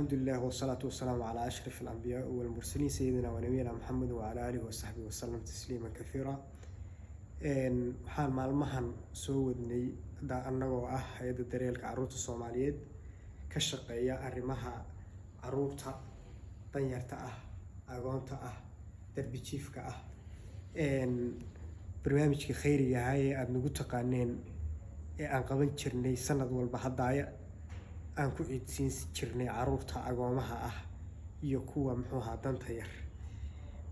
Alxamdulilah wasalaatu wasalaamu calaa ashraf alambiyaa walmursaliin, sayidina wa nabiyina Maxamed wacalaa aalihi wasaxbihi wasalam tasliiman kathiira. Waxaan maalmahan soo wadnay annagoo ah Hay-adda Daryeelka Caruurta Soomaaliyeed, ka shaqeeya arrimaha caruurta danyarta ah, agoonta ah, darbi jiifka ah, barnaamijkii khayriga ahaa ee aada nagu taqaaneen ee aan qaban jirnay sanad walba haddaaya, aan ku ciidsiin jirnay caruurta agoomaha ah iyo kuwa, muxuu ahaa, danta yar.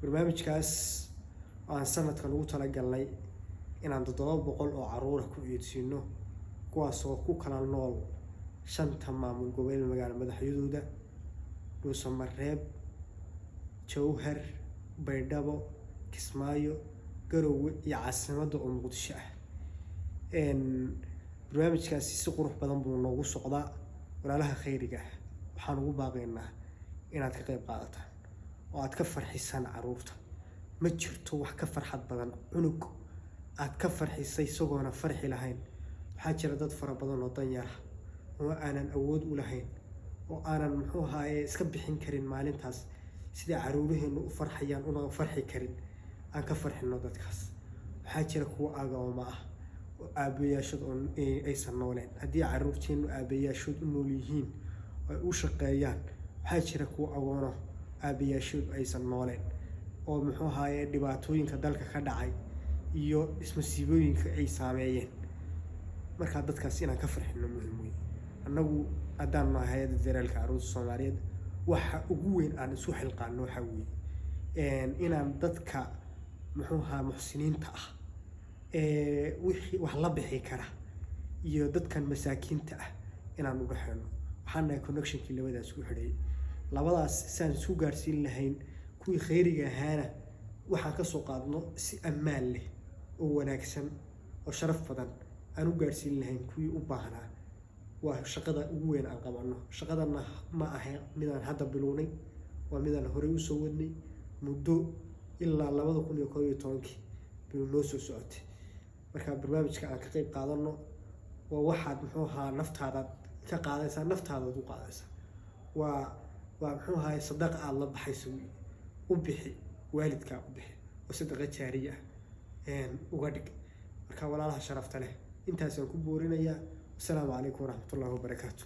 Barnaamijkaas oo aan sanadkan ugu talagalnay inaan 700 oo caruura ku ciidsiino, kuwaasoo ku kala nool shanta maamul goboleed magaalo madaxyadooda: Dhuusamareeb, Jowhar, Baydhabo, Kismaayo, Garowe iyo caasimadda oo Muqdisho ah. Barnaamijkaasi si qurux badan buu noogu socdaa. Walaalaha khayriga ah waxaan ugu baaqaynaa inaad ka qayb qaadataan oo aad ka farxisaan caruurta. Ma jirto wax ka farxad badan cunug aad ka farxisay isagoona farxi lahayn. Waxaa jira dad fara badan oo danyar ah oo aanan awood u lahayn oo aanan, muxuu ahaaye, iska bixin karin maalintaas sida caruuraheennu u farxayaan una farxi karin. Aan ka farxino dadkaas. Waxaa jira kuwa agooma ah oo aabayaashood oo aysan nooleen. Haddii caruurteennu aabayaashood u nool yihiin oo ay u shaqeeyaan, waxaa jira kuwa agoono aabayaashood aysan nooleen oo, muxuu ahaaye, dhibaatooyinka dalka ka dhacay iyo ismasiibooyinka ay saameeyeen. Markaa dadkaas inaan ka farxino muhim wey. Annagu haddaan nahay Hay-adda Daryeelka Caruurta Soomaaliyeed, waxa ugu weyn aan isu xilqaano waxaa weeye inaan dadka, muxuu ahaa, muxsiniinta ah ee wixii wax la bixi kara iyo dadkan masaakiinta ah inaan u dhexeyno. Waxaan nahay connectionkii labadaas ku xidhay, labadaas saan isku gaarsiin lahayn. Kuwii khayriga ahaana waxaan ka soo qaadno si ammaan leh oo wanaagsan oo sharaf badan aan u gaarsiin lahayn kuwii u baahnaa. Waa shaqada ugu weyn aan qabanno. Shaqadana ma aha midaan hadda bilownay, waa midaan horey usoo wadnay muddo ilaa 2011-kii bay noo soo socotay. Marka barnaamijka aan ka qayb qaadano. Waa waxaad, muxuu ahaa, naftaadaad ka qaadaysaa, naftaadaad u qaadaysaa. Waa, muxuu ahaay, sadaqa aada la baxayso wey. U bixi waalidkaa, u bixi oo sadaqa jaariya ah uga dhig. Marka walaalaha sharafta leh intaasaan ku boorinayaa. Wasalaamu calaykum waraxmatullahi wabarakaatu.